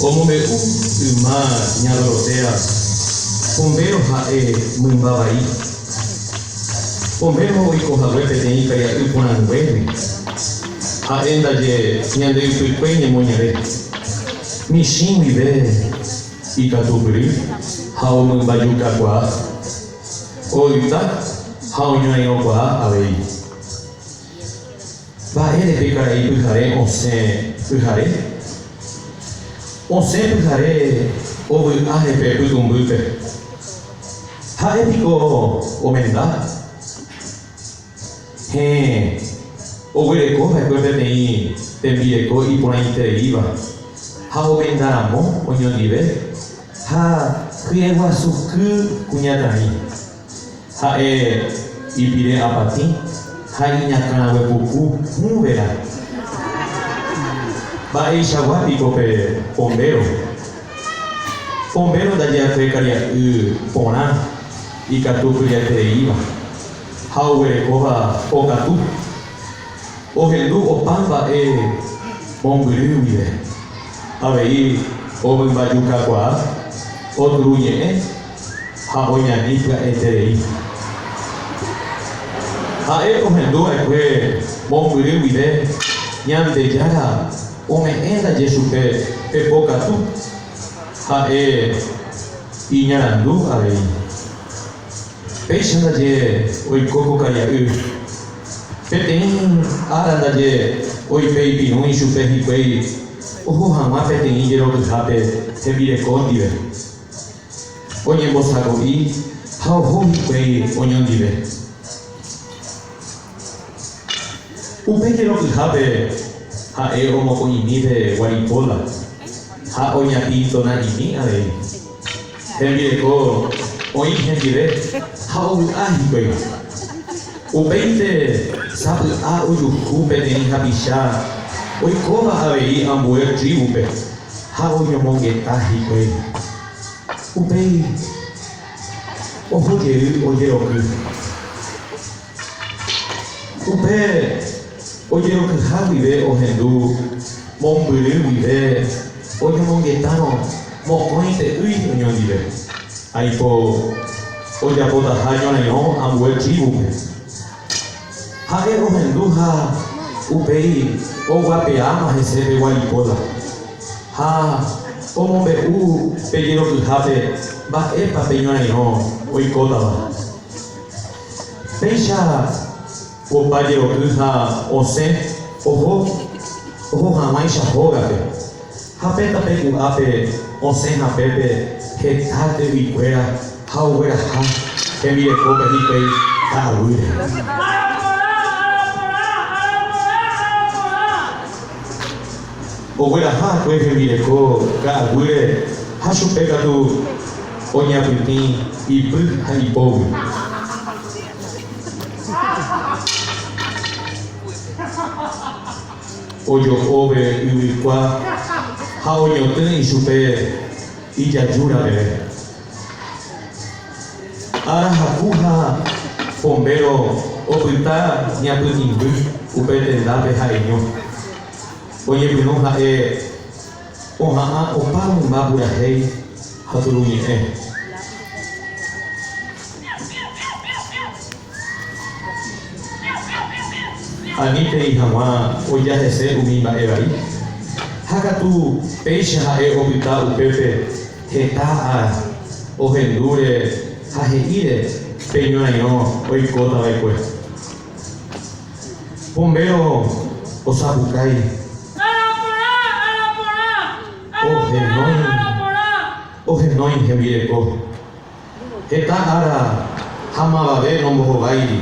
Omombe'u yma Ña Dorotea, Pombéro ha'e mymba vai. Pombéro oikohague peteĩ karia'y porãnguégui. Ha'e ndaje ñande ypykue ñemoñare. Michĩ guive ikatupyry ha omymbajukakuaa. Oyta ha oñorairõkuaa avei. Mba'ére pe karai pyhare osẽ pyhare? Osẽ pyhare ovy'áre pe pytũmbýpe. Ha'e piko omenda? Héẽ, oguereko va'ekue peteĩ tembireko iporãitereíva ha omenda ramo oñondive ha hyeguasuky kuñataĩ. Ha'e ipire apatĩ ha iñakãrague puku hũ vera. Mba'eichagua piko pe pombéro? Pombéro ndaje akue karia'y porã ikatu pyriaitereíva ha oguerekóva pokatu. Ohendu opa mba'e mombyry guive. Avei omymbajukakuaa, oturuñe'ẽ ha oñani pya'eterei. Ha'e ohendu va'ekue mombyry guive Ñandejára ome'ẽ ndaje chupe pe pokatu, ha'e iñarandu avei. Péicha ndaje oiko ko karia'y. Peteĩ ára ndaje oipeipirũ ichupe hikuái oho hag̃ua peteĩ jerokyhápe hembireko ndive. Oñembosako'i ha oho hikuái oñondive. Upe jerokyhápe ha'e omokõ'imi pe guaripóla ha oñapintona'imi avei. Hembireko oĩ hendive ha ovy'a hikuái. Upéinte sapy'a ojuhu peteĩ hapicha oikóva avei ambue trívupe. Ha oñomongeta hikuái. Upéi oho jey ojeroky. Upe ojerokyha guive ohendu mombyry guive oñomongetárõ mokõi te'ýi oñondive. Aipo ojapotaha ñorairõ ambue trívupe. Ha'e ohendu ha upéi oguapeáma hese pe guaripóla, ha omombe'u pe jerokyhápe mba'épa pe ñorairõ oikótava. Péicha opa jeroky ha osẽ oho oho hag̃uáicha hógape, ha pe tape ku'ápe osẽ hapépe heta te'ỹikuéra Ha ogueraha hembirekópe hikuái ka'aguýre. Ogueraha akue hembireko ka'aguýre ha chupe katu oñapytĩ ipy ha ipógui. Ojo'óve yvykua ha oñotỹ ichupe ijajúra peve. Ára haku ha Pombéro opyta ñapytĩmby upe tendápe ha'eño. Oñepyrũ ha'e oha'ã opa mymba purahéi ha turuñe'ẽ. Anítei hag̃ua oja hese umi mba'e vai. Ha katu péicha ha'e opyta upépe heta ára, ohendúre ha he'íre pe ñorairõ oikóta va'ekue. Pombéro osapukái. Ára porã, ára porã, ára porã, ára porã. Ohenói hembireko. Heta ára ha mavave nombohováiri.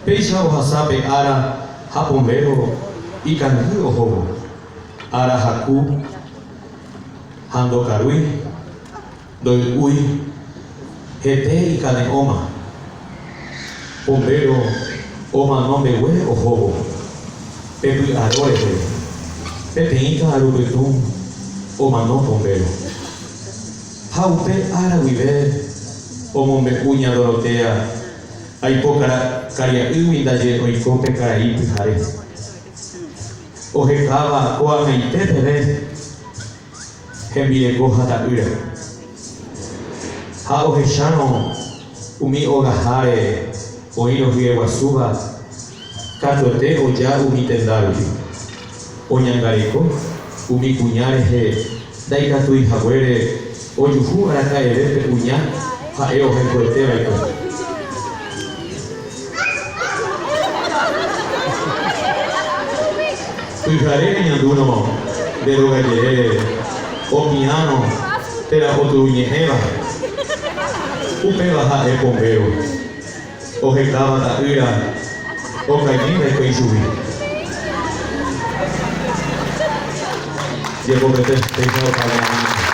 Péicha ohasa pe ára ha Pombéro ikangy ohóvo. Ára haku ha ndokarúi, ndoy'úi, hete ikane'õma. Pombéro omano mbegue ohóvo pe py'aro reheve. Peteĩ ka'arupytũ omano Pombéro. Ha upe ára guive omombe'u ña Dorotea aipo karia'ýgui ndaje oiko pe karai pyhare. Ohekáva ko'ag̃aite peve. hembireko ha ta'ýra. Ha ohechárõ umi ogaháre oĩrõ hyeguasúva, katuete oja umi tenda rupi. Oñangareko umi kuña rehe ndaikatúi haguére ojuhu araka'eve pe kuña ha'e ohayhuete va'ekue. Pyhare reñandúrõ nde róga jerére opiãrõ térã oturuñe'ẽva, upéva ha'e pombéro ohekáva ta'ýra okañy va'ekue ichugui. Jepopete péicha opa ñane.